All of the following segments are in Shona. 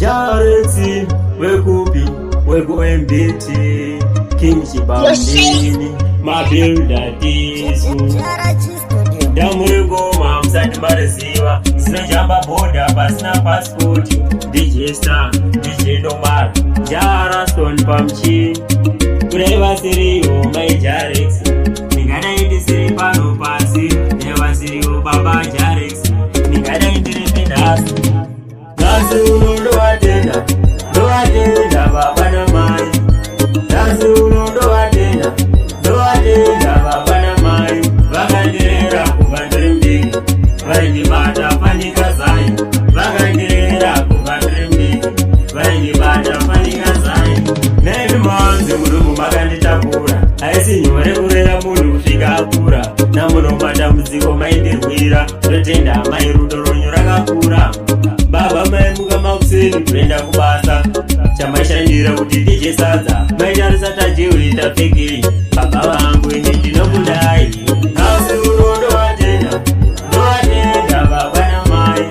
Jarex wekupi, wekuMBT, King Chibambini, mabuilder tisu. Ndamurigoma musati mariziva, sinojamba bhodha pasina pasipoti. DJ Star, DJ Nomara, Jaraston pamuchini. Kudai vasiriwo mai Jarex, ndingadai ndisiri pano pasi. Dai vasiriwo baba Jarex, ndingadai ndiri nhasi. Nhasi uno ndovatenda, ndovatenda baba namai. Nhasi uno ndovatenda, ndovatenda baba namai. Vakandirera kubva ndiri mudiki, vaindibata fanika zai. Vakandirera kubva ndiri mudiki, vaindibata fanika zai. 9 months mudumbu makanditakura, haisi nyore kurera munhu kusvika akura. Namuno matambudziko maindirwira, ndotenda mai, rudo rwenyu rakakura. Baba, maimuka makuseni kuenda kubasa, chamaishandira kuti ndidye sadza, maitarisa tajewe tapfekei. Baba vangu, ini ndinokudai. Nhasi uno ndovatenda, ndovatenda baba namai.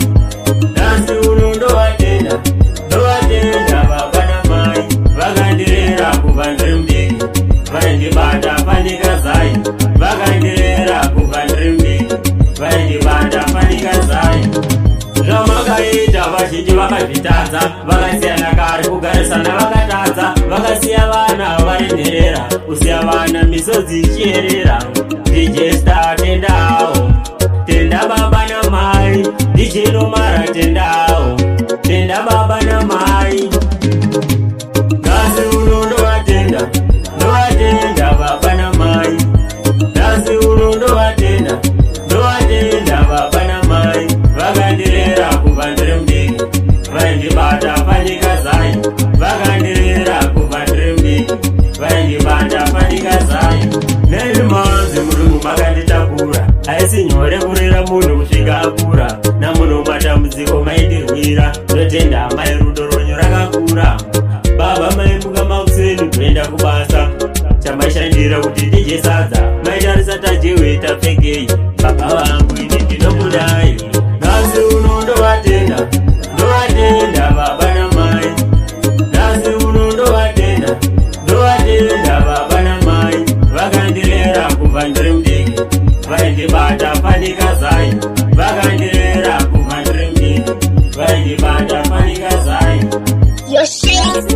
Nhasi uno ndovatenda, ndovatenda baba namai. Vakandirera kubva ndiri mudiki, vaindibata fanika zai. Vakandirera kubva ndiri mudiki, vaindibata fanika zai. Zvamakaita vazhinji vakazvitadza, vakasiyana kare, kugarisana vakatadza, vakasiya vana vari nherera, kusiya vana misodzi ichiyerera. DJ Star tendawo, tenda baba namai. DJ Nomara tendawo, tenda baba namai. Nhasi uno ndovatenda, ndovatenda baba namai. Nhasi uno ndovatenda, ndovatenda baba namai. Vakandirera kubva ndiri mudiki, vaindibata fanika zai. Vakandirera kubva ndiri mudiki, vaindibata fanika zai. 9 months mudumbu makanditakura, haisi nyore kurera munhu kusvika akura. Namuno matambudziko maindirwira, ndotenda mai, rudo rwenyu rakakura. Baba, maimuka makuseni kuenda kubasa, chamaishandira kuti ndidye sadza, maitarisa tajewe tapfekei. Baba vangu, ini ndinokudai. Nhasi uno ndovatenda, ndovatenda baba namai. Nhasi uno ndovatenda, ndovatenda baba namai. Vakandirera kubva ndiri mudiki, vaindibata fanika zai. Vakandirera kubva ndiri mudiki, vaindibata fanika zai. Your shit.